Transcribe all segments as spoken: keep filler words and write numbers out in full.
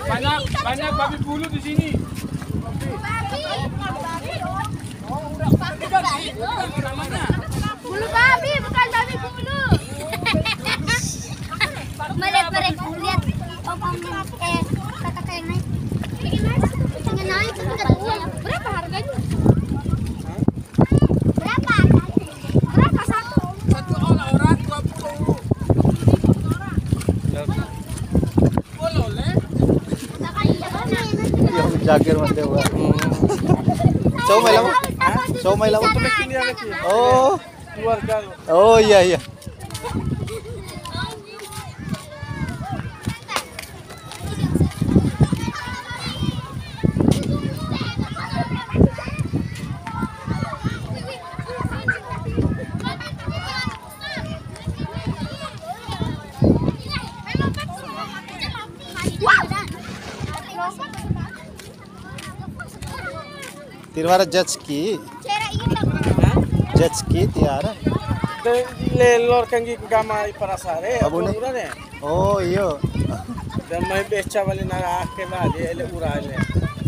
Banyak, banyak babi bulu di sini. Bulu babi, bukan babi bulu. Melihat mereka, lihat. Oh, paman. Eh, kata kayak naik. Yang naik itu nggak tahu ya. Berapa harganya? Berapa? Berapa satu? Satu orang, orang dua puluh. Boleh, boleh. Iya, jagir, Mas Dewa. Cau mai lama? Cau mai lama? Oh. Keluarga. Oh, iya, iya. Tiwara jet ski. Jet ski tiwara. De lelor kanggi ku gama ipara sare. Abune? Ura ne. Oh, iyo. Dan mai beca wali nara ake wali ele ura ele.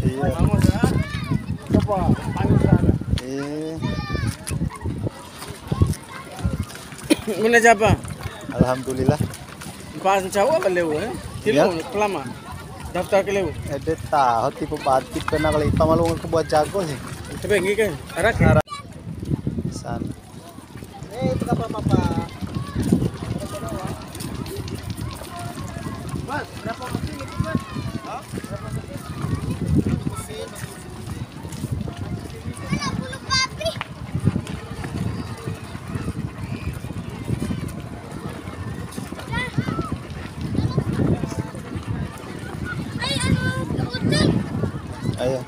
Iya. Mamo sa. Coba panggil sana. Iya. Bune japa? Alhamdulillah. Pas ncau apa leu, eh? Tilu, iya. Kelama. Daftar ke leu. Ede taho tipe batik pernah kali ipa malu ke buat jago sih. Tapi nggih kan? Arak. Arak. San. Eh, itu apa-apa, Pak? Mas, berapa mesin itu, Mas? Hah? Berapa mesin? Mesin. Ayo.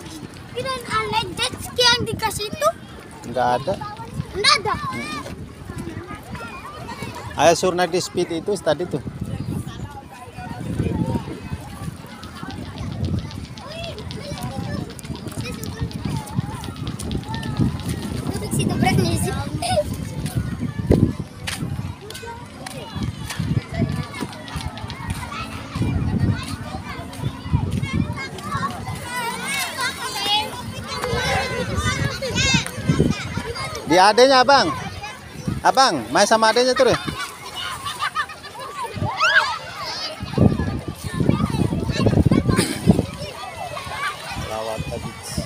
Kira ada jet ski yang dikasih itu? Nggak ada. Nggak ada. Ayo, suruh naik di speed itu tadi tuh. Di adenya, Abang. Abang, main sama adenya tuh deh. Lawata Beach.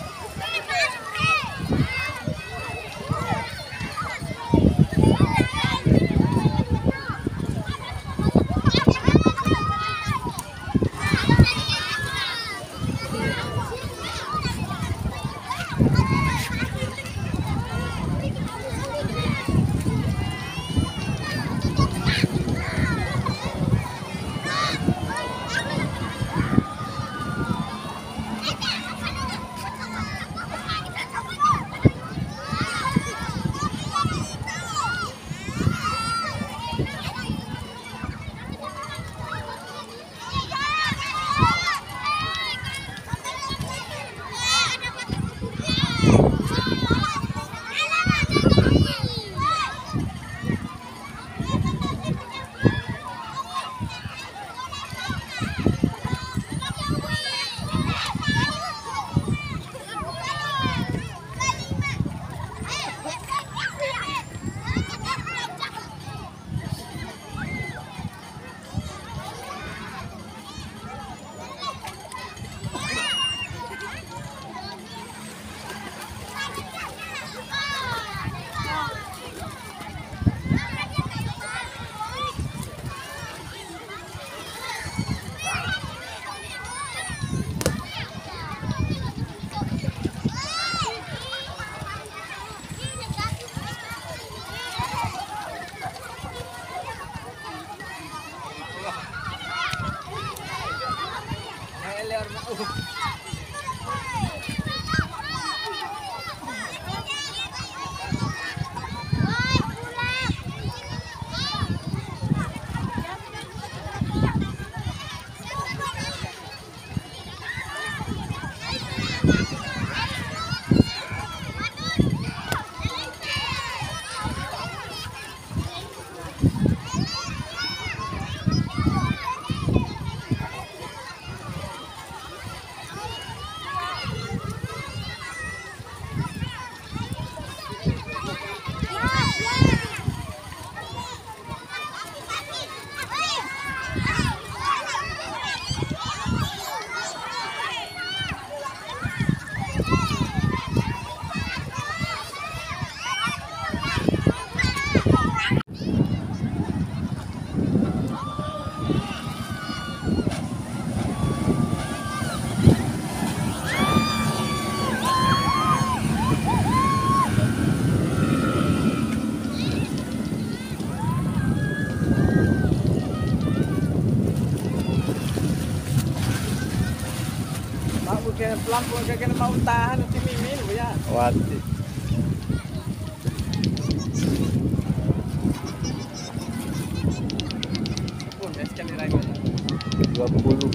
Ke pelampung ke kena mau tahan, nanti mimin, Bu, ya. Wati. Pun, ya, sekali lagi. Dua puluh.